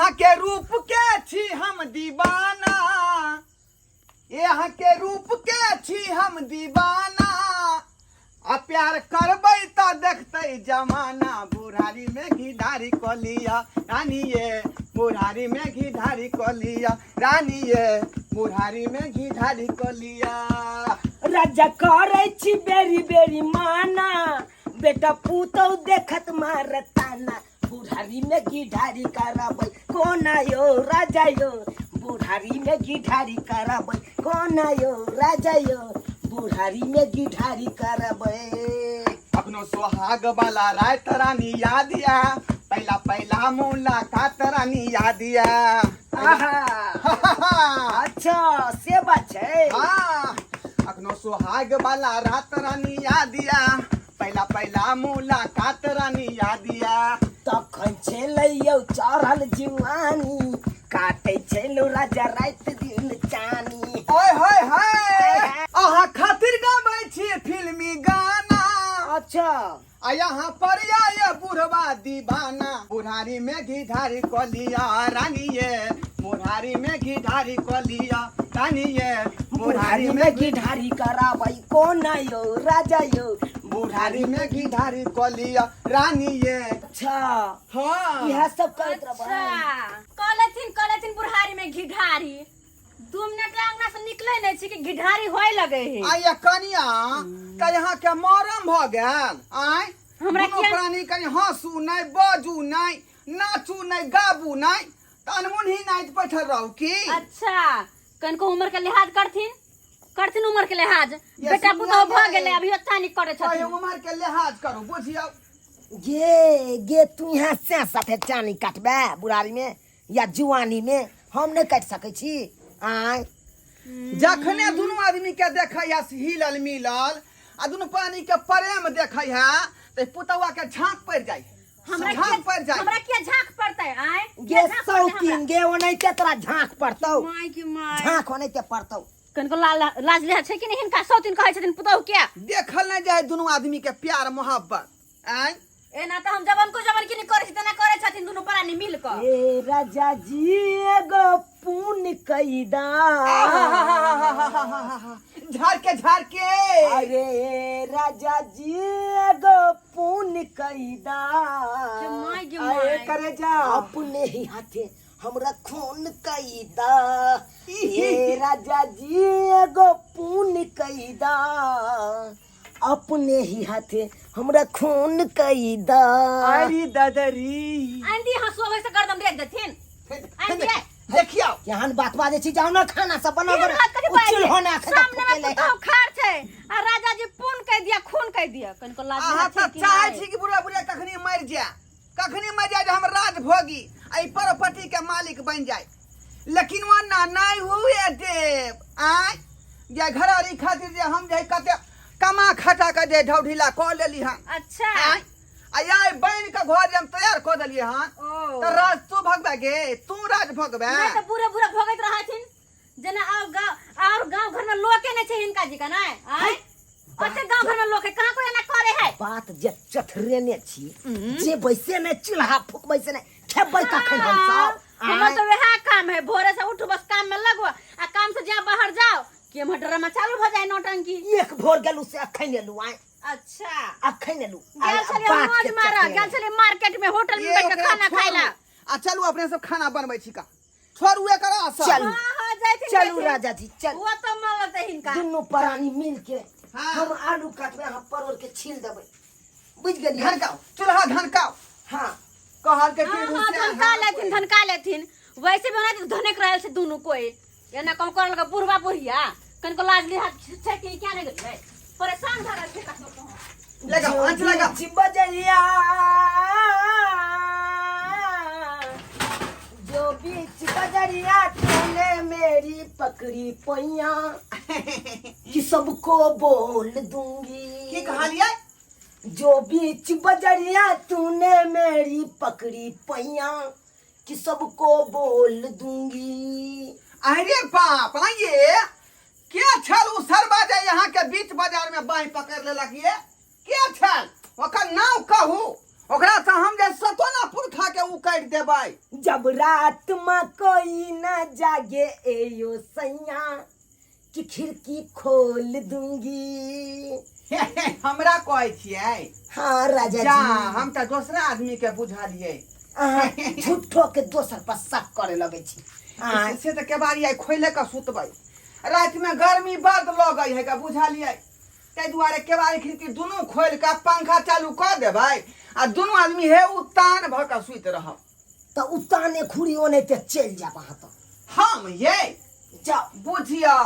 अहाँ के रूप के छी हम दीवाना, ये अहाँ के रूप के छी हम दीवाना, आ प्यार करबै तऽ देखतै जमाना। बुढ़ारी में घी ढारी कऽ लिअ रानी ये, बुढ़ारी में घी ढारी कऽ लिअ रानी ये, बुढ़ारी में घी ढारी कऽ लिअ। राजा करै छी बेरी बेरी माना, बेटा पुतौ देखत मारताना। बुढ़ारी में घी ढारी कराबै कोना यो राजा यो, बुढ़ारी में घी ढारी कराबै कोना यो राजा यो, बुढ़ारी में घी ढारी कराबै। अपनो सोहाग वाला रात रानी याद या, पहला पहला मुलाकात रानी याद या। आहा, अच्छा से बात छै। हाँ, अखनो सोहाग वाला रात रानी याद या, पहला पहला मुलाकात रानी याद या। तखन छेलै यौ चढ़ल जुआनी, काटै छेलौ राजा राति दिन चानी। ओए होए होए, अहाँ खातिर गाबै छी फिल्मी गाना। अच्छा। आ यहाँ पर आए बुढ़वा दीवाना। बुढ़ारी में घी ढारी कऽ लिया रानी ये, बुढ़ारी में घी ढारी कऽ लिया रानी ये, बुढ़ारी में घी ढारी कराबै कोना यौ राजा यौ, बुढ़ारी में घी ढारी कऽ लिया रानी ये। अच्छा। हाँ, इएह सब करैत रहबै। अच्छा, कहलथिन कहलथिन बुढ़ारी में घी ढारी, 2 मिनट ला अंगना से निकले नहीं छी कि घिढारी होए लगे है। आ ये कनिया त यहाँ के मरम भ गेल। आय हमरा दुनू किया- प्राणी कनि हंसू नहि, बाजू नहि, नाचू नहि, गाबू नहि, त अनमुनही नाचि बैठल रहू की? अच्छा, कनको उम्र के लिहाज करथिन, करथिन उम्र के लिहाज। ये बेटा सुनिया पुतोह भ ये। गेलै, अभी अच्छा नहीं करे कहे छथिन। उम्र के लिहाज करू, बुझियौ। गे गे तू यहाँ से साथे चानी काटबे बुढ़ारी में या जुआनी में, हम नहीं काटि सकै छी। आय जखने दुनू आदमी के देखै है हिलल मिलल आ दुनू प्राणी के प्रेम देखै है त पुतौआ के झाँक पड़ि जाइ, हमरा झाँक किया पड़ि जाइ। हमरा किया झाँक पड़तै? आय गे किया झाँक पड़तै हमरा? सौतीन गे, ओनाहिते तोरा झाँक पड़तौ। माय के my, झाँक ओनाहिते पड़तौ। कनको लाज लिहाज छै कि नहीं हिनका? सौतीन कहै छथिन पुतौह के। देखल नहि जाइ दुनू आदमी के प्यार मोहब्बत। आय एना तऽ हम जवन को जवन की नहीं करै छी तेना करै छथिन दुनू प्राणी मिल कऽ। ए राजा जी एगो पुन कैदा, झाड़ के झाड़ के। अरे राजा जी एगो पुन कैदा, गे my गे अरे my. करे जा अपने ही हाथे हमरा खून कैदा। ए राजा जी एगो पुन कैदा, अपने ही हाथे हमरा खून कैदा। अरे दादारी आंधी हंसुआ वैसे गर्दन रेत देथिन। आंधी देखियो केहन बात बाजै छी, जाउ ने खाना सब बनाउ। केहन बात कथी बाजै? उचिल होना खा सामने में पुतहु खाड़ छै आ राजा जी पुन कह दिया, खून कह दिया, कनको लाज अहाँ लिहाज छै तऽ कि चाहै नहि? छी कि बुढ़ा बुढ़िया कखनी मरि जाय, कखनी मरि जाय जे हम राज भोगी आ ई प्रॉपर्टी के मालिक बनि जाय, लेकिन ओना नहि हुए देब। आँय जे घरारी खातिर जे हम जे कते कमा खटा के जे ढौढीला कऽ लेली हन। अच्छा। आँय आ आइ बनि के घर जे हम तैयार कऽ देलियै हन ओ। तऽ राज तू भगबे गे, तू राज भगबे। नहि तऽ बूढ़े बूढ़े भोगैत रहथिन जेना। और गांव और गांव घर में लोके नहीं छै हिनका जी का नहीं? आँय ओते गांव घर में लोक है कहाँ कोई एना करे है? बात जे चथरेने छी जे बैसे ने चूल्हा फुकबै से ने खेबै कखन हम सब? हमर आँय? तो वएह काम है, भोरे से उठू बस काम में लगो आ काम से जा बाहर जाओ कि हमर ड्रामा चालू भ जाए नौटंकी। एक भोर गेलू से अखन एलू। आँय अच्छा अखन एलू। गेल छलियै बात मौज के मारऽ, चथरेने। गेल छलियै मार्केट में होटल में ये बैठ के ओकरा खाना छोड़ू। खाइ ला। आ चलू अपने सब खाना बनबै छी का, छोड़ू एकर असर। चलू। हाँ, हाँ, जाइथिन, चलू जाइथिन। राजा जी चल। वो तो मन लगतै हिनका। दुनू प्राणी मिल के हाँ। हम आलू काटबै, अहाँ परोड़ के छील देबै, बुझि गेलियै? धनकाउ चूल्हा धनकाउ। हाँ कहल के हाँ, कि हाँ, रुसिया धनका हाँ, लेथिन, धनका लेथिन। वैसे भी ओनाहिते धनक रहल छै दुनू कोई, एना कम करल के बुढ़वा बुढ़िया कनको लाज लिहाज छै कि क्या नहीं गेलै, परेशान भऽ रहल छै कतौ कहाँ। लगाओ आँच लगाओ। बीच बजरिया जो बीच बजरिया तूने मेरी पकड़ी पैया कि सबको बोल दूंगी। की कहलियै? जो बीच बजरिया तूने मेरी पकड़ी पैया कि सबको बोल दूंगी। अरे बाप, आइए के छल उ सरबा जे यहाँ के बीच बाजार में बाँहि पकड़ लेलक ये? के छल? ओकर नाम कहू, ओकरा से हम जे सतोना पुरखा के उकाटि देबै। जब रात में कोई न जागे एयो सैया कि खिड़की खोल दूंगी। हमरा कहै छियै? हाँ राजा जा जी। हम तऽ दोसरा आदमी के बुझलियै। अहाँ झूठो के दोसर पर शक करे लगै छी। आँय। से तऽ केबाड़ी आइ खोले कऽ सुतबै, रातिमे गर्मी बड लगै है का बुझलियै, ताहि दुआरे केबाड़ी खिड़की दुनू खोलि कऽ पंखा चालू कऽ देबै आ दुनू आदमी हे उतान भऽ कऽ सुति रहब। तऽ उताने खुरी ओनाहिते चलि जायब अहाँ तऽ। हम ये जाउ। बुझियौ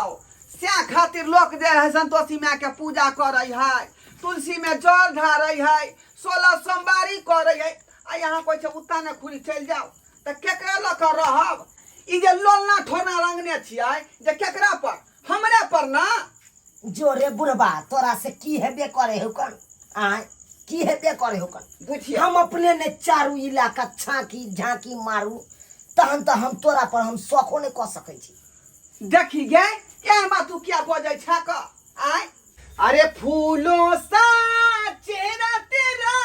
सएह खातिर लोक जे है संतोषी माय के पूजा करै है, तुलसी में जल ढारै है, 16 सोमवारी करै है, आ यहाँ कहै छै उताने खुरी चलि जाउ, तऽ केकरा लऽ कऽ रहब? ई जे लोलना ठोना रंगने छियै जे केकरा पर? हमरे पर ना। जोरे बुढ़बा तोरा से की हेबे करे हुकन? आय की हेबे करे हुकन? बुझियौ हम अपने ने चारू इलाका छाँकी झाँकी मारू तहन तऽ हम तोरा पर हम शौको नहि कऽ सकै छी। देखी गे एहन बात तू किया बजै छह क? आय अरे फूलों सा चेहरा तेरा,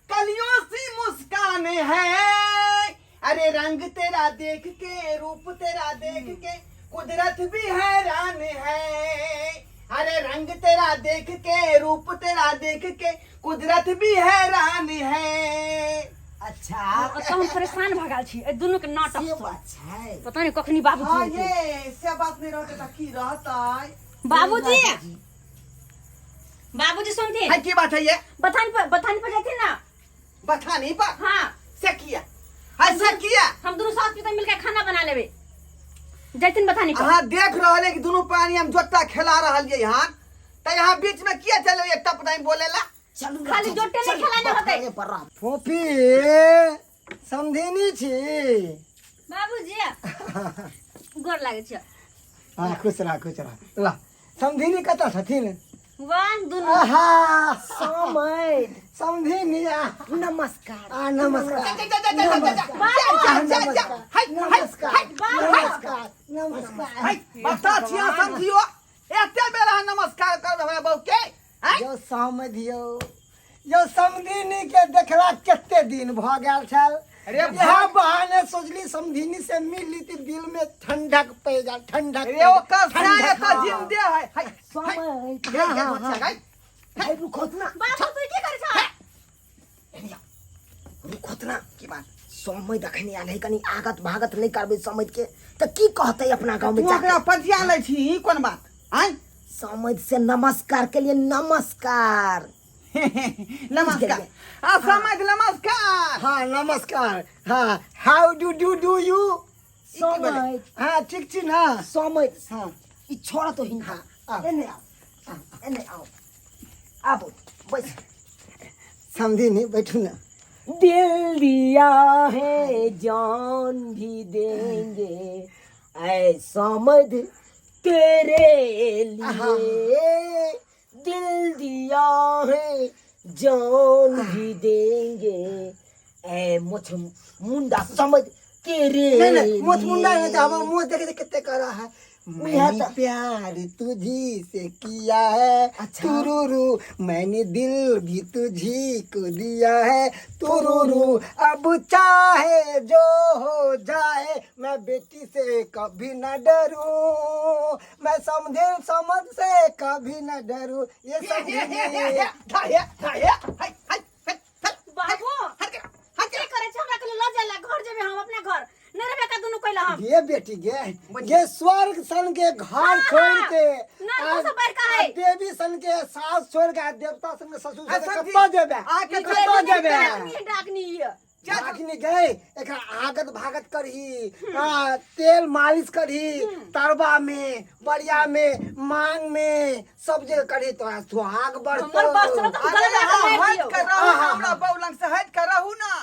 कलियों सी मुस्कान है, अरे रंग तेरा देख के रूप तेरा देख के कुदरत भी हैरान है, अरे रंग तेरा देख के रूप तेरा देख के कुदरत भी हैरान है। अच्छा ओतऽ हम परेशान भऽ गेल छी एहि दुनू के नाटक से सँ। बात छै। पता नहि कखनी बाबूजी हाँ एतै। ये से बात नहीं रहते तऽ की रहतै? बाबूजी बाबूजी सुनथिन। है की बात है ये? बथान पर जाथिन ना। बथानी पर? हाँ। से किया? है से किया? हम दुनू सास पिता मिलके खाना बना लेबे, जैथिन बथानी पर। अहाँ देख रहल है कि दुनू प्राणी हम जोटा खेला रहल ये यहाँ, तऽ यहाँ बीच में किया चले ये टप नहीं बोलेला? चलू खाली राजा जी, जोटे नहि चलू, खेलाना होतै। बथाने पर रहब। फोफी समधिनी छी। बाबूजी गोर लागै छै। हाँ खुश रह खुश रह। ल समधिनी कतऽ छथिन? वाह दुनू। आहा समय समधिनी आ। नमस्कार। आ नमस्कार। जा, जा, जा, जा, जा, जा, जा, जा, जा, जा, हाय, हाय, नमस्कार हाय, नमस्कार नमस्कार। हाय, बता छिया समझियो एते बेर अहाँ नमस्कार करबै हमरा बहू के? आँय? यो समधियो यो समधिनी के देखला कते दिन भ गेल छल। अरे इएह भाग। बहाने सोचली समधिनी से मिल ली त दिल में ठंडक पड़ गेल, ठंडक रे पड़ि ओकर गेल, साया ठंडक। तऽ जिंदे है। हाय, हाय, समय गे, गे, बच्चा, गाय। हाय, रुको ना। बाबू तू की करै छह? रुको ना। की बात? समय दखनी आयल है, कनी आगत भागत नहीं करबै समझ के तऽ की कहतै अपना गाँव में तू जाके? ओकरा पजिया लै छी ई कोन बात? आँय? समझ से नमस्कार के लिए नमस्कार। नमस्कार। आ समझ नमस्कार। हाँ नमस्कार। हाँ how do do do you? समझ। हाँ ठीक छी ना? समझ। हाँ। ई छोड़ तो हिनका। हाँ, एने आओ, एने आओ, आबो बैस। समधिनी बैठू ना। दिल दिया है जान भी देंगे ऐ समझ तेरे लिए, दिल दिया है जान भी देंगे ऐ मुझ मुंडा समझ तेरे नहीं नहीं मोछ मुंडा नहीं लिए। तो हम मुँह देखे कितने करा है। उहे मैंने तो- प्यार तुझी से किया है। अच्छा। तुरुरु मैंने दिल भी तुझी को दिया है, तुरुरु अब चाहे जो हो जाए मैं बेटी से कभी न डरूं, मैं समझे समझ से कभी न डरूं। ये समझे हाय, हाय, हाय, हाय, हाय, बाबू हट के, हट की करै छै? हमरा कहले लऽ जाय ला घर जेबै हम अपना घर नहीं रहबै का दुनू कोइला हम। गे बेटी गे गे स्वर्ग सन के घर छोड़ के ना, वो सब बड़का है। आ देवी सन के सास छोड़ के आ देवता सन के ससुर आ सन के समझी, कतऽ जेबे? आके कतऽ जेबे? डाकनी डाकनी ये। डाकनी गए एकरा आगत भागत करही, आ, तेल मालिश करही, तरबा में बरिया में मांग में सब जगह करही तोरा सुहाग बढ़तौ। हमर बस चलो तऽ अरे गलत अहाँ मारि हटि दियौ। के रहू ना, हमरा बहू लग से हटि के रहू ना,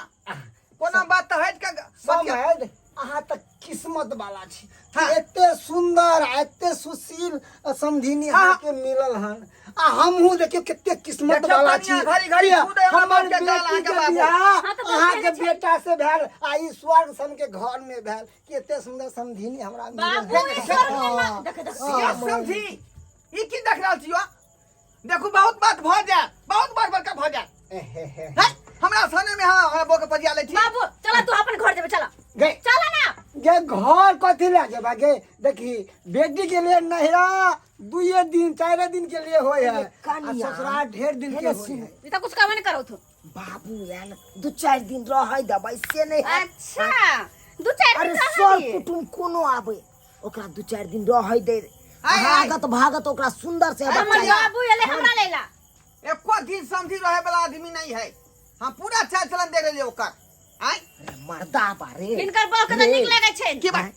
कोनो बात तऽ हटि के समझ अहाँ तऽ किस्मत वाला छी। हाँ। एते सुंदर आ एते सुशील समधिनी हाँ। अहाँके मिलल हन आ हमहूँ देखियौ कते किस्मत देखियौ वाला छी। कनिया घड़ी घड़ी किया? छू दे हमरा हमर बाप के गाल बेटी अहाँके के बाबू। बियाह हाँ, तऽ बहुत अहाँके पहले छै। बेटा से भेल आ ई स्वर्ग सन के घर में भेल। कते सुंदर समधिनी हमरा मिलल। बाबू, ई स्वर्ग में ना- हाँ। देख, देख। ये समझी ई की देख रहल छी? देखू बहुत बात भऽ जायत, बहुत बड़ बड़का भऽ जायत। हे, हे, है? हमरा सने में हाँ हमरा बो के पजिया लै छी। बाबू चला, तू अपन घर जेबे, चला। गे। चला ना। गे, घर कथी ले जेबा गे? देखी, बेटी के लिए नहिरा दुइये दिन चारे दिन के लिए होय है, आ कनिया। ससुराल ढेर दिन के हेने होय सुन। है। ई त कुछ काम नहीं करो तू। बाबू आयल, दू चारि दिन रहै देबै से नहि हैत। अच्छा, दू चार अरे दिन रह सर दिए। कुटुम कोनो आबै, ओकरा दू चारि दिन रहै दे। आय, आय। भागत भागत ओकरा सुंदर से हेबाक हमर चाही। बाबू एले हमरा लेला। एको दिन समझी रहे वाला आदमी नहीं है। हम पूरा चाल चलन देख लेलियै ओकर। आय। अरे मर्दा बारे। हिनकर बहू के त नीक लगै छै। की बात?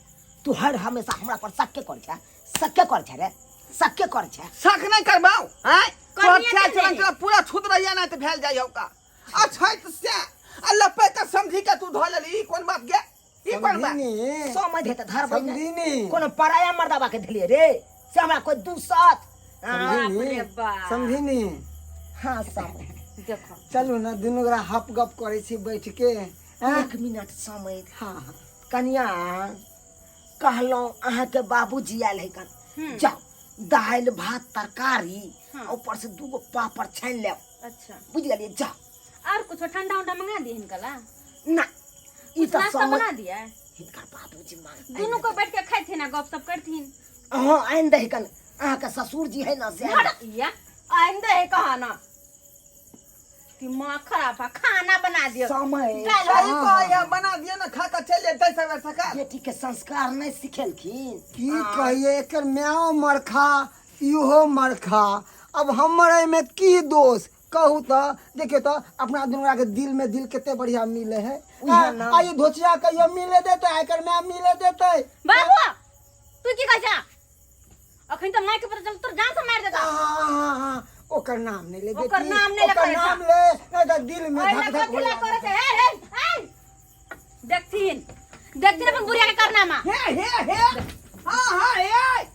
तू हर हमेशा हमरा पर शक्के कर छै, शक्के कर छै रे, शक्के कर छै। शक नहीं करबाऊ। आय, तोहर कनिया चाल के चलन नहीं। तोरा पूरा छूत रहिया ना त भेल जाइ होका। अच्छा त से आ लपे त समझी के तू धऽ लेली, ई कोन बात गे? ई कोन बात? समझिनी। समझ हेतै धरबै ने। समझिनी। कोनो पराया मर्दाबा के धलियै रे से हमरा कोई दूसत? बाप समझिनी। रे बाप। समझिनी। हाँ, समझ। देखो। चलू ने, दुनू गोरा हप गप करै छी बैठ के। हैं? एक मिनट समय। हाँ हाँ। कनिया, कहलहुँ अहाँके बाबूजी आयल है कन, जाउ दालि भात तरकारी, ऊपर से दूगो पापड़ छानि लेब। अच्छा। बुझि गेलियै? जाउ। और कुछ ठंडा उंडा मंगा दिए हिनका ला? ना, ई कुछ तऽ नाश्ता समय बना दिए। हिनकर बाबूजी मांग दुनू को बैठ के खाइथिन आ गप सप करथिन। अहाँ आनि दही कन, अहाँके ससुर जी है ना से आनि हट या आइंदे है कहा ना, दिमाग खराब है। खाना बना दियो। समय। दाल सही कहै है, बना दियो ना, खा के चलि जेतै सवेर सकाल। बेटी के संस्कार नहीं सिखेलखिन। की कहिए, एकर म्याओ मरखा, इहो मरखा। अब हमर एहिमे की दोष कहू तऽ? देखियौ तऽ, अपना दुनू के दिल में दिल कते बढ़िया मिले है। उएह ना। आ ई धोचिया कहियो मिले देतै? एकर माय मिले देतै? बाबू, तू की कहै छा? अखन तऽ माय के पता चल तोर जान से मार देता। हाँ, ओकर नाम नहीं ले बेटी। ओकर नाम नहि ले ओकर करै छा। नाम ले नहीं तऽ दिल में ओहि धक लए धक कथी लए होए। करै छै? हे हे हे, देखथिन देखथिन अपन बुढ़िया के करनामा। हे हे हे, हाँ हाँ, हे।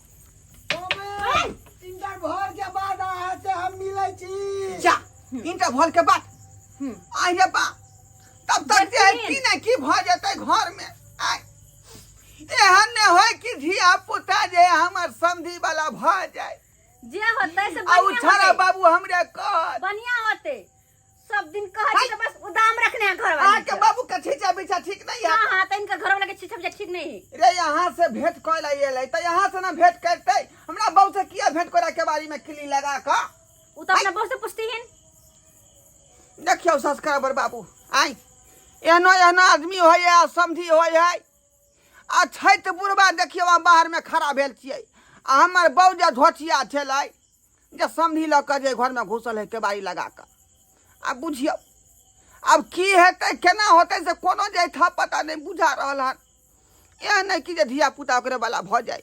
इंटरवल के बाद अहाँ से हम मिलै छी। जा, इंटरवल के बाद। आइ रे बा, तब तक जे है देखथिन। की ने की भऽ जेतै घर में। आइ एहन ने होय कि धिया पुता जे हमर समधी वाला भऽ जाय। जे होतै से आ उ बढ़िया छड़ा होतै। बाबू हमरे कहत। बढ़िया होतै। सब दिन कहै छी तऽ बस उदाम रखने है घर वाले अहाँके के। बाबू के छीचा बीचा ठीक नहीं है। हाँ हाँ, तऽ इनकर घर वाला के छीछा बीछा ठीक नहीं है। रे, यहाँ से भेंट करे ला एलै तऽ यहाँ से ना भेंट करतै? हमरा बहू से किया भेंट करे के बारी में किली लगा कऽ? उ तऽ अपना बहू से पूछतीहिन। देखियौ संस्कार बाबू, आइ एहनो एहनो आदमी होइ है आ समधी होइ है। आ छै तऽ बुढ़बा, देखियौ, अहाँ बाहरमे खड़ा भेल छियै आ हमर बहू जे धोचिया छलै जे समधी लऽ कऽ जे घरमे घुसल है केबाड़ी लगा कऽ। आब बुझियौ, आब की हेतै, केना होतै, से कोनो जे था पता नहि बुझा रहल हन। एहन नहि कि जे धिया पुता ओकरे वाला भऽ जाय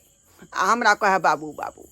आ हमरा कहै बाबू बाबू।